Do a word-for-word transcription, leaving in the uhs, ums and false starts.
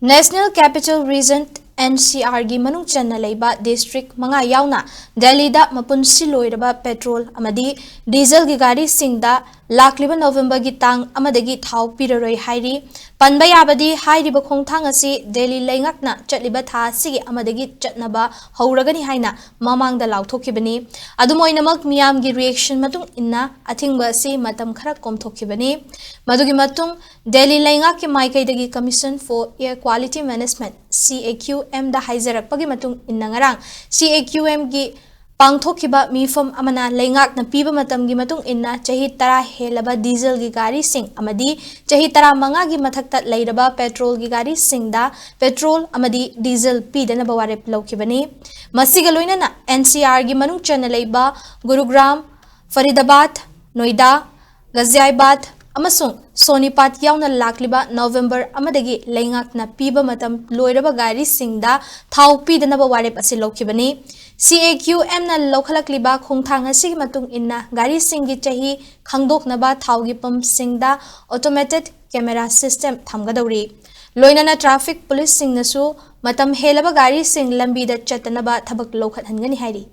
National Capital Region, NCR ꯒꯤ ꯃꯅꯨꯡ ꯆꯟꯅ ꯂꯩꯕ district ꯃꯉꯥ ꯌꯥꯎꯅ ꯗꯦꯜꯂꯤꯗ ꯃꯄꯨꯟꯁꯤ ꯂꯣꯏꯔꯕ petrol ꯑꯃꯗꯤ diesel ꯒꯤ ꯒꯥꯔꯤꯁꯤꯡꯗ ꯂꯥꯛꯂꯤꯕ November ꯒꯤ ꯇꯥꯡ ꯑꯃꯗꯒꯤ ꯊꯥꯎ ꯄꯤꯔꯔꯣꯏ ꯍꯥꯏꯔꯤ꯫ ꯄꯟꯕ ꯌꯥꯕꯗꯤ, ꯍꯥꯏꯔꯤꯕ ꯈꯣꯡꯊꯥꯡ ꯑꯁꯤ ꯗꯦꯜꯂꯤ ꯂꯩꯉꯥꯛꯅ ꯆꯠꯂꯤꯕ ꯊꯥ ꯑꯁꯤꯒꯤ ꯑꯃꯗꯒꯤ ꯆꯠꯅꯕ ꯍꯧꯔꯒꯅꯤ ꯍꯥꯏꯅ ꯃꯃꯥꯡꯗ ꯂꯥꯎꯊꯣꯛꯈꯤꯕꯅꯤ꯫ ꯑꯗꯨꯝ ꯑꯣꯏꯅꯃꯛ, ꯃꯤꯌꯥꯝꯒꯤ reaction ꯃꯇꯨꯡ ꯏꯟꯅ ꯑꯊꯤꯡꯕ ꯑꯁꯤ ꯃꯇꯝ ꯈꯔ ꯀꯣꯝꯊꯣꯛꯈꯤꯕꯅꯤ꯫ ꯃꯗꯨꯒꯤ ꯃꯇꯨꯡ ꯗꯦꯜꯂꯤ ꯂꯩꯉꯥꯛꯀꯤ ꯃꯥꯏꯀꯩꯗꯒꯤ Commission for Air Quality Management, CAQM ꯗ ꯍꯥꯏꯖꯔꯛꯄꯒꯤ ꯃꯇꯨꯡ ꯏꯟꯅ, ꯉꯔꯥꯡ CAQM ꯒꯤ ꯄꯥꯡꯊꯣꯛꯈꯤꯕ ꯃꯤꯐꯝ ꯑꯃꯅ ꯂꯩꯉꯥꯛꯅ ꯄꯤꯕ ꯃꯇꯝꯒꯤ ꯃꯇꯨꯡ ꯏꯟꯅ ꯆꯍꯤ ꯇꯔꯥ ꯍꯦꯜꯂꯕ diesel ꯒꯤ ꯒꯥꯔꯤꯁꯤꯡ ꯑꯃꯗꯤ ꯆꯍꯤ ꯇꯔꯥꯃꯉꯥꯒꯤ ꯃꯊꯛꯇ ꯂꯩꯔꯕ petrol ꯒꯤ ꯒꯥꯔꯤꯁꯤꯡꯗ petrol ꯑꯃꯗꯤ diesel ꯄꯤꯗꯅꯕ ꯋꯥꯔꯦꯞ ꯂꯧꯈꯤꯕꯅꯤ꯫ ꯃꯁꯤꯒ ꯂꯣꯏꯅꯅ NCR ꯒꯤ ꯃꯅꯨꯡ ꯆꯟꯅ ꯂꯩꯕ ꯒꯨꯔꯨꯒ꯭ꯔꯥꯝ, ꯐꯔꯤꯗꯥꯕꯥꯗ, ꯅꯣꯏꯗꯥ, ꯒꯥꯖꯤꯌꯥꯕꯥꯗ ꯑꯃꯁꯨꯡ ꯁꯣꯅꯤꯄꯥꯠ ꯌꯥꯎꯅ ꯂꯥꯛꯂꯤꯕ November ꯑꯃꯗꯒꯤ ꯂꯩꯉꯥꯛꯅ ꯄꯤꯕ ꯃꯇꯝ ꯂꯣꯏꯔꯕ ꯒꯥꯔꯤꯁꯤꯡꯗ ꯊꯥꯎ ꯄꯤꯗꯅꯕ ꯋꯥꯔꯦꯞ ꯑꯁꯤ ꯂꯧꯈꯤꯕꯅꯤ꯫ CAQM ꯅ ꯂꯧꯈꯠꯂꯛꯂꯤꯕ ꯈꯣꯡꯊꯥꯡ ꯑꯁꯤꯒꯤ ꯃꯇꯨꯡ ꯏꯟꯅ ꯒꯥꯔꯤꯁꯤꯡꯒꯤ ꯆꯍꯤ ꯈꯪꯗꯣꯛꯅꯕ ꯊꯥꯎꯒꯤ pumpꯁꯤꯡꯗ automated camera system ꯊꯝꯒꯗꯧꯔꯤ꯫ ꯂꯣꯏꯅꯅ traffic policeꯁꯤꯡꯅꯁꯨ ꯃꯇꯝ ꯍꯦꯜꯂꯕ ꯒꯥꯔꯤꯁꯤꯡ ꯂꯝꯕꯤꯗ ꯆꯠꯇꯅꯕ ꯊꯕꯛ ꯂꯧꯈꯠꯍꯟꯒꯅꯤ ꯍꯥꯏꯔꯤ꯫